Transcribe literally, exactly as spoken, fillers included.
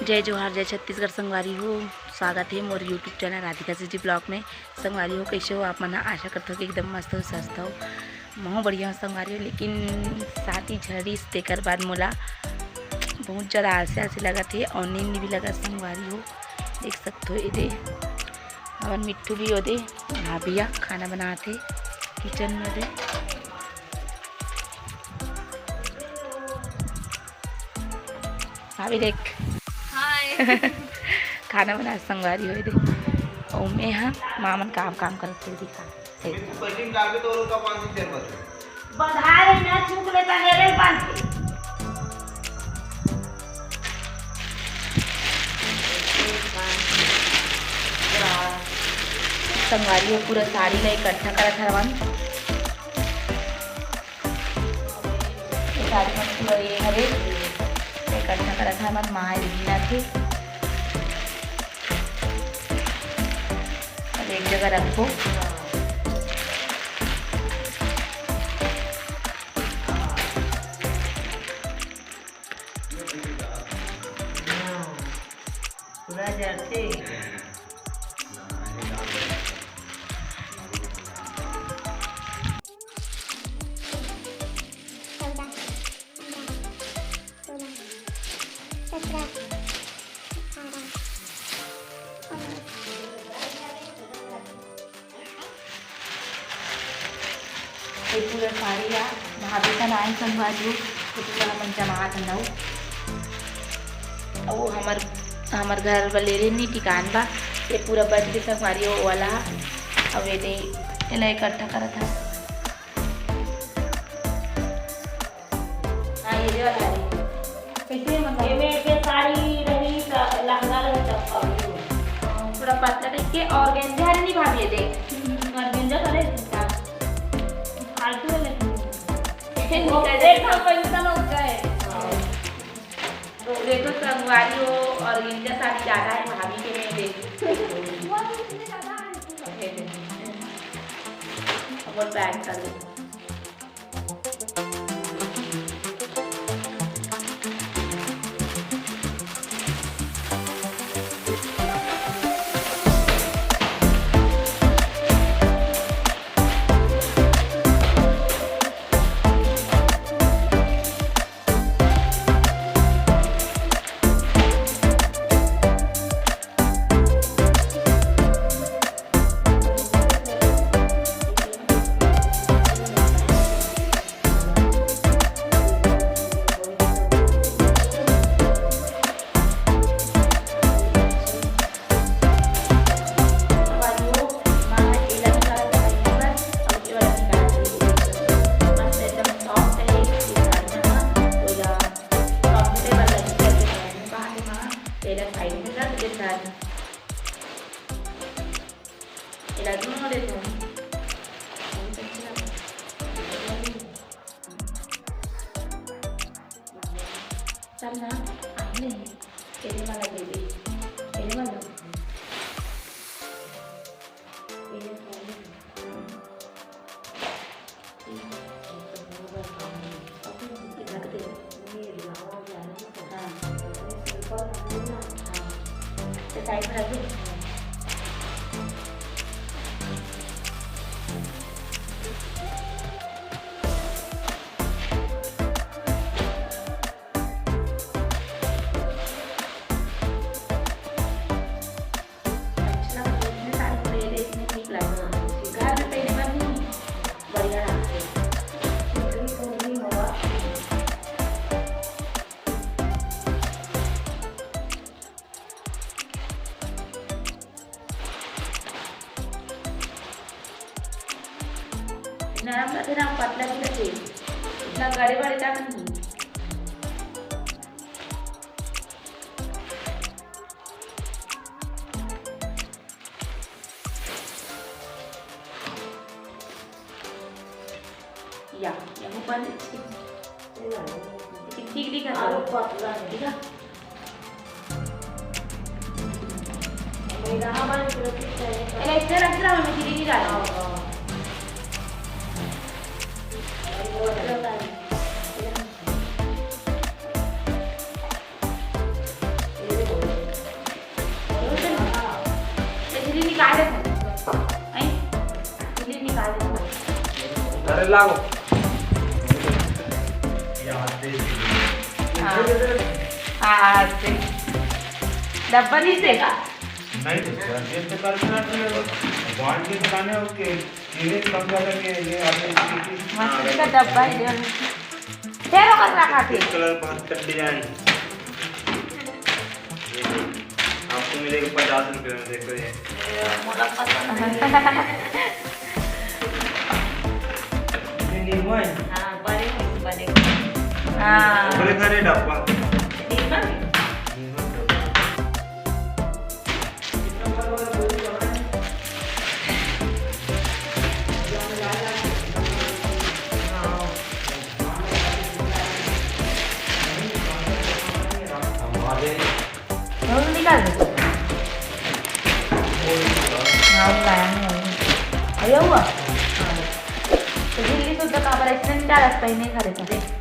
जय जोहार, जय छत्तीसगढ़ संगवारी हो। स्वागत हे मोर YouTube channel Radhika CG blog में। संगवारी हो, कइसे हो आप मन ह? आशा करथव कि एकदम मस्त हो, स्वस्थ हो। महूँ बढ़िया हो संगवारी हो, लेकिन साथी झरिस तेकर बाद मोला बहुत ज़्यादा आलसी आलसी लगत हे अउ नींद भी लगत संगवारी हो। देख सकथो एदे, हमर मिट्ठू भी ओदे, भाभी ह खाना बनात हे किचन में ओदे। भाभी देख। हाय। खाना बना संगवारी हो दे। अउ मैं ह मामन काम काम करत हुए दिखा। बधाए ना चूक ले तंगेरे बांध के। संगवारी हो पूरा साड़ी ला इकट्ठा करत हवन। ये साड़ी मन पूरा ये हरे, इकट्ठा करत हन, हमर माँ इही लाथे। अब एक जगह रखो। पूरा जरथे। चौदह, पन्द्रह, सोलह, सत्रह, अठारह, उन्नीस। ये पूरा साड़ी ला भाभी का नाम संगवारी हो, ये पूरा हमन जमात हन अउ, अउ हमर, हमर घर बर ले रहे नी टिकान बा, ये पूरा बच के संगवारी हो वाला। अब ये दे, एला इकट्ठा करत हन। हाँ, ये वाला है। कैसे मतलब? एमे के साड़ी रही, त-, लहंगा रही, चप्पल। हाँ, थोड़ा पतला टाइप के organza हरे नहीं भाभी, ये देख। हम्म, organza करे, फालतू है लेकिन। वो देख, हम पैसा लोग गए। तो देखो, संगवारी हो, organza साड़ी ज्यादा है भाभी के में, देख। वो इसमें ज्यादा है। ये देख। अब वो pack कर दे। एला side में रख दे सारी। एला दूनों ले दूँ। बहुत अच्छा लगा। चल ना, आने। तेरे वाला दे दे। तेरे वाला। तेरे वाला। अच्छा, इसमें सारे पहले इसमें ठीक लगा। घर में पहले बार नहीं बढ़िया लगते। नरम रखे ना, पतला भी रखे, इतना गड़े बड़े ना नहीं। या, या ऊपर ठीक, ठीक दिखा था। पतला है। दिखा। एला इधर रख रहा हूँ, मैं धीरे धीरे आ रहा हूँ। हाँ, हाँ। अरे लागो। हाँ। हाँ, हाँ, ठीक। डब्बा नहीं देगा? नहीं तो सर, ये तो कल से रख ले। बॉन्ड के दुकान है, ओके। ये कम ज्यादा के, ये आपने मस्त का डब्बा है जो। फेर ओकर रखा थे। कलर बहुत कर डिजाइन। ये देख, आपको मिलेगा पचास रुपए में, देखो ये। ये मोला पसंद है। ये नींबू है? हाँ, बड़े हैं, बड़े। हाँ। बड़े सारे डब्बा। नींबू? नींबू डब्बा। वो निकाल दे। हाँ, वो लाया नहीं, वो नहीं। आया हुआ? हाँ। तो झिल्ली सुद्धा का बरं, इसने नहीं डाला, इसका ही नहीं खा लेता।